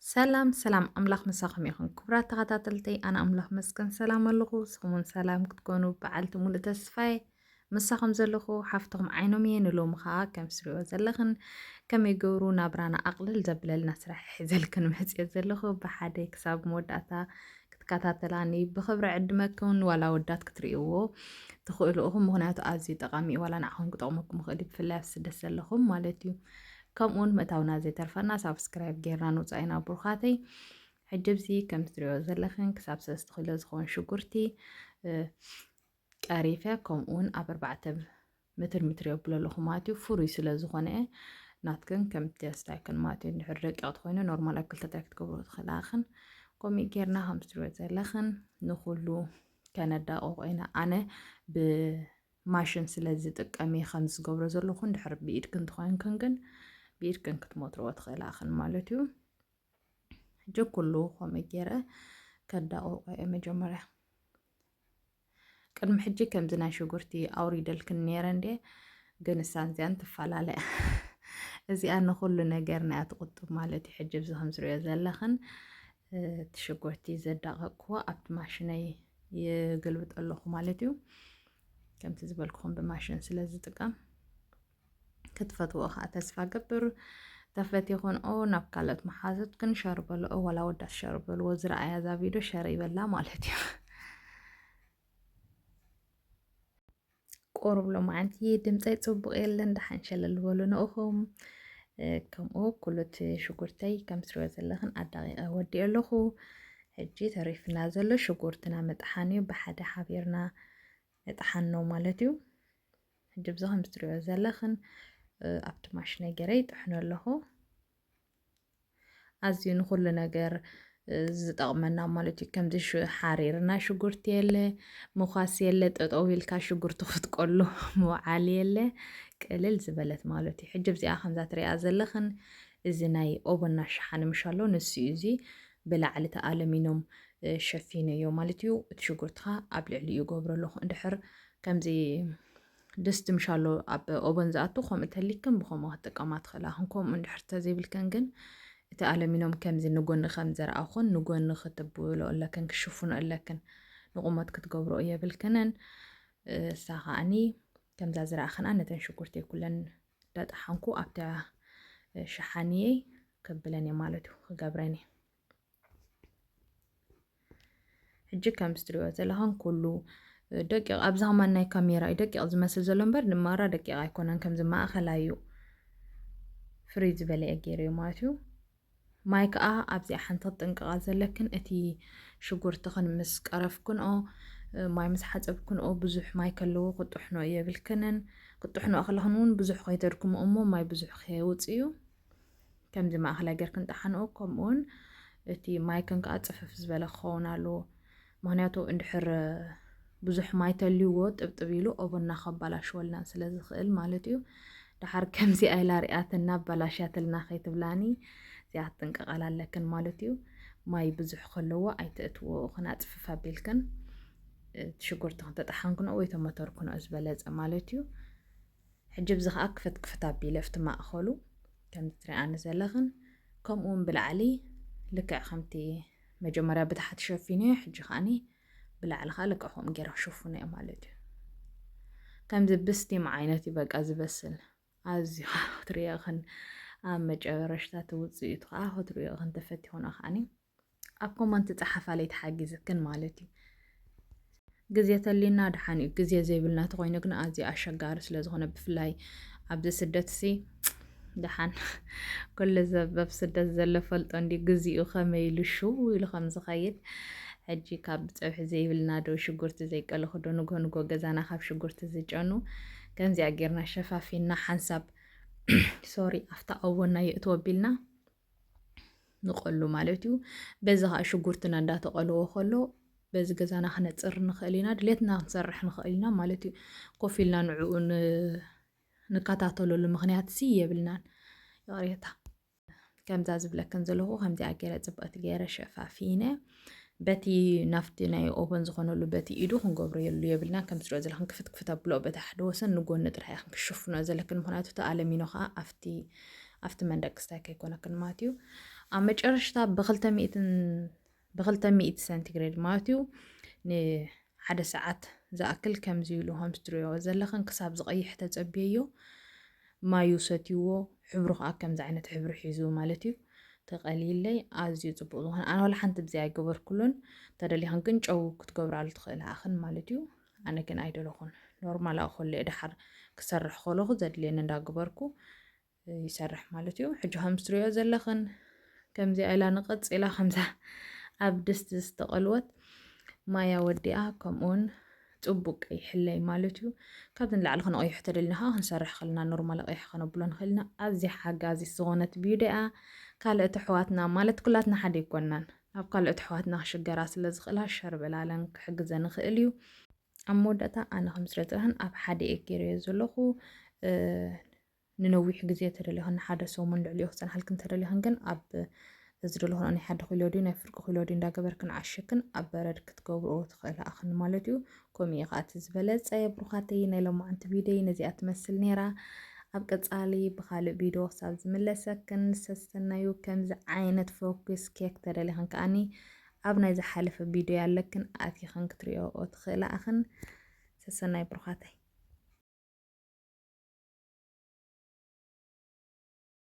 ሰላም ሰላም፣ ኣምላኽ ምሳኹም ይኹን ክቡራት ተኸታተልተይ። ኣነ ኣምላኽ መስገን ሰላም ኣለኹ። ንስኹም እውን ሰላም ክትኮኑ በዓልቲ ሙሉእ ተስፋ እየ። ምሳኹም ዘለኹ ሓፍትኹም ዓይኖም እየ። ንሎሚ ኸዓ ከም ትሪእዎ ዘለኽን ከመይ ገብሩ ናብራና ኣቕልል ዘብለልና ስራሕ እየ ሒዘልክን መፅየ ዘለኹ። ብሓደ ክሳብ መወዳእታ ክትከታተላኒ ብኽብሪ ዕድመክን ዋላ ወዳት ክትርእይዎ ትኽእሉ ኢኹም። ምኽንያቱ ኣዝዩ ጠቓሚ እዩ። ዋላ ንዓኹም ክጠቕመኩም ይኽእል እዩ፣ ብፍላይ ኣብ ስደት ዘለኹም ማለት እዩ። ከምኡውን ምእታውና ዘይተርፈና ሳብስክራይብ ጌርና ንውፃእ ኢና ብሩኻተይ። ሕጂ ኣብዚ ከም ትሪኦ ዘለኽን ክሳብ ሰለስተ ኪሎ ዝኸውን ሽጉርቲ ቀሪፈ፣ ከምኡውን ኣብ ኣርባዕተ ምትር ምትር የብሎ ኣለኹ ማለት እዩ። ፍሩይ ስለ ዝኾነ ናትክን ከም ቴስታይክን ማለት እዩ። እንድሕር ደቂቕ ተኾይኑ ኖርማል ኣብ ክልተ ታይ ክትገብሩ ትኽእላኽን። ከምኡ ጌርና ከም ትሪኦ ዘለኽን ንኹሉ ከነዳቕቆ ኢና። ኣነ ብማሽን ስለ ዝጥቀም እየ ከም ዝገብሮ ዘለኹ። እንድሕር ብኢድክን ተኾይንክን ግን ብኢድክን ክትመትርዎ ትኽእላኽን ማለት እዩ። ሕጂ ኩሉ ከምኡ ገይረ ከዳቕቆ እየ መጀመርያ። ቅድሚ ሕጂ ከምዚ ናይ ሽጉርቲ ኣውሪደልክን ነይረ እንዴ፣ ግን እሳን እዚኣን ትፈላለ። እዚኣ ንኹሉ ነገር ናይ ትቁጥብ ማለት እዩ። ሕጂ ኣብዚ ከም ዝሪኦ ዘለኽን እቲ ሽጉርቲ ዘዳቐቅኩዎ ኣብቲ ማሽነይ ይግልብጥ ኣለኹ ማለት እዩ። ከምቲ ዝበልኩኹም ብማሽን ስለ ዝጥቀም ክትፈትዎ ከዓ ተስፋ ገብር። ተፈቲኹን ኦ ናብ ካልኦት መሓዙትክን ሸር በልኦ፣ ዋላ ወዳት ሸር በልዎ። ዝረኣያ እዛ ቪድዮ ሸር ይበላ ማለት እዩ። ቁሩብ ሎማዓንቲ ድምፀይ ፅቡቕ የለን፣ ደሓን ሸለል በሉ ንእኹም። ከምኡ ኩሉት ሽጉርተይ ከም ትሪኦ ዘለኽን ኣዳቂቐ ወዲኦ ኣለኹ። ሕጂ ተሪፍና ዘሎ ሽጉርትና ምጥሓን እዩ። ብሓደ ሓቢርና ንጥሓኖ ማለት እዩ። ሕጂ ብዚ ከም ትሪኦ ዘለኽን ኣብቲ ማሽነይ ገይረ ይጥሕኖ ኣለኹ። ኣዝዩ ንኹሉ ነገር ዝጠቕመና ማለት እዩ። ከምዚ ሓሪርና ሽጉርቲ የለ፣ ምዃስ የለ፣ ጠጠው ኢልካ ሽጉርቲ ክትቆሉ ምውዓል የለ። ቅልል ዝበለት ማለት እዩ። ሕጂ ኣብዚኣ ከምዛ ትሪኣ ዘለኽን እዚ ናይ ኦቨና ሸሓኒ ምሽ ኣሎ፣ ንሱ እዩ እዚ ብላዕሊ እቲ ኣለሚኖም ሸፊነዮ ማለት እዩ። እቲ ሽጉርትኻ ኣብ ልዕሊኡ ገብሮ ኣለኹ። እንድሕር ከምዚ ድስቲ ምሽ ኣሎ ኣብ ኦቨን ዝኣቱ፣ ከምኡ ተሊክን ብኸምኡ ክትጥቀማ ትኽእላ። ክን ከምኡ እንድሕር ተዘይብልከን ግን እቲ ኣለሚኖም ከምዚ ንጎኒ ከም ዘርኣኹን ንጎኒ ክትብሎ ኣለክን ክሽፍኖ ኣለክን ንቁመት ክትገብሮ የብልክንን። እሳ ከዓኒ ከምዛ ዝረኣኽንኣ ነተን ሽጉርተይ ኩለን ዳጠሓንኩ ኣብታ ሸሓኒየይ ከብለን እየ ማለት እዩ፣ ክገብረን እየ። ሕጂ ከም ዝትሪእዎ ዘለኽን ኩሉ ደቂቕ፣ ኣብዚ ከማን ናይ ካሜራ እዩ ደቂቕ ዝመስል ዘሎ እምበር ንማራ ደቂቕ ኣይኮነን፣ ከምዚ ማእኸላይ እዩ። ፍርይ ዝበለ እየ ገይረዮ ማለት እዩ። ማይ ከዓ ኣብዚኣ ሓንቲ ክትጥንቀቓ ዘለክን፣ እቲ ሽጉርትኽን ምስ ቀረፍክንኦ፣ ማይ ምስ ሓፀብክንኦ ብዙሕ ማይ ከለዎ ክጥሕኖ የብልክንን። ክጥሕኖ ከለኽን እውን ብዙሕ ከይተድክምኦ እሞ ማይ ብዙሕ ከየውፅእ እዩ። ከምዚ ማእኸላይ ጌርክን ጠሓንኦ፣ ከምኡውን እቲ ማይክን ከዓ ፅፍፍ ዝበለ ክኸውን ኣለዎ። ምኽንያቱ እንድሕር ብዙሕ ማይ ተልይዎ ጥብጥብ ኢሉ ኦቨንና ከባላሽወልና ስለ ዝኽእል ማለት እዩ። ደሓር ከምዚኣ ኢላ ሪኣትና ኣባላሽያትልና ከይትብላኒ እዚኣ ክትጥንቀቓላ ኣለክን ማለት እዩ። ማይ ብዙሕ ከለዎ ኣይተእትዎ፣ ክን ኣፅፍፍ ኣቢልክን እቲ ሽጉርቲ ክንተጠሓንክንኦ ወይ ተመተርክንኦ ዝበለፀ ማለት እዩ። ሕጂ ብዚ ከዓ ክፍት ክፍት ኣቢለ ኣብቲ ማእኸሉ ከምዚ ትሪኣኒ ዘለኽን ከምኡ እውን ብላዕሊ ልክዕ ከምቲ መጀመርያ ብታሕቲ ሸፊነዮ፣ ሕጂ ከዓኒ ብላዕሊ ከዓ ልክዕ ከምኡ ገይረ ክሽፍኖ እየ ማለት እዩ። ከምዚ ብስቲም ዓይነት እዩ በቃ ዝበስል። ኣዝዩ ክትሪኦ ክን ኣብ መጨረሽታ እቲ ውፅኢቱ ከዓ ክትሪኦ ክን ተፈቲኹና ከዓኒ ኣብ ኮመንት ፀሓፋለይ ተሓጊዝክን ማለት እዩ። ግዜ ተልዩና ደሓን እዩ። ግዜ ዘይብልና ተኾይኑ ግን ኣዝዩ ኣሸጋሪ ስለ ዝኾነ ብፍላይ ኣብዚ ስደት ሲ ደሓን ኩሉ ሰብ ኣብ ስደት ዘሎ ፈልጦ እንዲ ግዚኡ ከመይ ኢሉ ሽው ኢሉ ከም ዝኸይድ። ሕጂ ካብ ፀብሒ ዘይብልና ዶ ሽጉርቲ ዘይቀለኹ ዶ ንጎ ንጎ ገዛና ካብ ሽጉርቲ ዝጨኑ ከምዚኣ ጌርና ሸፋፊንና ሓንሳብ ሶሪ ኣብታ ኣወና የእትዎ ኣቢልና ንቐሉ ማለት እዩ። በዚ ከዓ ሽጉርትና እንዳተቐልዎ ከሎ በዚ ገዛና ክነፅር ንኽእል ኢና፣ ድሌትና ክንሰርሕ ንኽእል ኢና ማለት እዩ። ኮፍ ኢልና ንዕኡ ን- ንከታተለሉ ምኽንያት ሲ የብልናን። ይቕሬታ። ከምዛ ዝብለክን ዘለኹ ከምዚኣ ገይረ ፅብቕቲ ገይረ ሸፋፊነ በቲ ናፍቲ ናይ ኦቨን ዝኾነሉ በቲ ኢዱ ክንገብሮ የሉ የብልና። ከም ዝሪኦ ዘለኽን ክፍት ክፍት ኣብሎ በቲ ሓደ ወሰን ንጎኒ ጥራሕ ኢኽን ክሽፍኖ ዘለክን፣ ምኽንያቱ እቲ ኣለሚኖ ከዓ ኣብቲ ኣብቲ መንደቅ ክስታይ ከይኮነክን ማለት እዩ። ኣብ መጨረሽታ ብክልተ ሚእትን ብክልተ ሚእቲ ሰንቲግሬድ ማለት እዩ ንሓደ ሰዓት ዝኣክል ከምዚ ኢሉ ከምዚ ትሪኦ ዘለኽን ክሳብ ዝቐይሕ ተጸብየዮ። ማዩ ሰትይዎ፣ ሕብሩ ከዓ ከምዚ ዓይነት ሕብሪ ሒዙ ማለት እዩ። ተቐሊለይ ኣዝዩ ጽቡቕ ዝኾነ፣ ኣነ ዋላ ሓንቲ ብዚ ኣይገበርኩሉን። ተደሊኽን ግን ጨው ክትገብራሉ ትኽእል ኣኽን ማለት እዩ። ኣነ ግን ኣይደለኹን። ኖርማል ኣኸለ ደሓር ክሰርሕ ከለኹ ዘድልየኒ እንዳገበርኩ ይሰርሕ ማለት እዩ። ሕጂ ከም ትሪኦ ዘለኽን ከምዚኣ ኢላ ንቐጽ ኢላ ከምዛ ኣብ ድስቲ ዝተቐልወት ማያ ወዲኣ ከምኡውን ጽቡቅ ቀይሕለይ ማለት እዩ። ካብዚ ንላዕሊ ክንቐይሖ ተደሊና ከዓ ክንሰርሕ ከለና ኖርማል ቀይሕ ከነብሎ ንኽእል ኢና። ኣዝያ ሓጋዚት ዝኾነት ቪድዮ እያ። ካልኦት ኣሕዋትና ማለት ኩላትና ሓደ ኣይኮናን። ኣብ ካልኦት ኣሕዋትና ክሽገራ ስለ ዝኽእላ ሸር በላለን ክሕግዘን ይኽእል እዩ። ኣብ መወዳእታ ኣነ ከም ስለ ጽባሕን ኣብ ሓደ እየ ገይረዮ ዘለኹ። ንነዊሕ ግዜ ተደሊኽን ንሓደ ሰሙን ልዕሊኡ ክጸንሓልክን ተደሊኽን ግን ኣብ እዚ ደለኹን ናይ ሓደ ኪሎ ድዩ ናይ ፍርቂ ኪሎ ድዩ እንዳገበርክን ዓሽክን ኣብ በረድ ክትገብርኦ ትኽእል ኣኽን ማለት እዩ። ከምኡ እዩ ከዓ እቲ ዝበለጸ። ብሩኻተይ ናይ ሎማዓንቲ ቪደይ ነዚኣ ትመስል ነይራ። ኣብ ቀጻሊ ብኻልእ ቪድዮ ክሳብ ዝምለሰክን ሰሰናዩ። ከምዚ ዓይነት ፎኩስ ኬክ ተደሊኽን ከዓኒ ኣብ ናይ ዝሓለፈ ቪድዮ ያለክን ኣቲኽን ክትሪኦ ትኽእላ ኣኽን። ሰሰናይ ብሩኻተይ።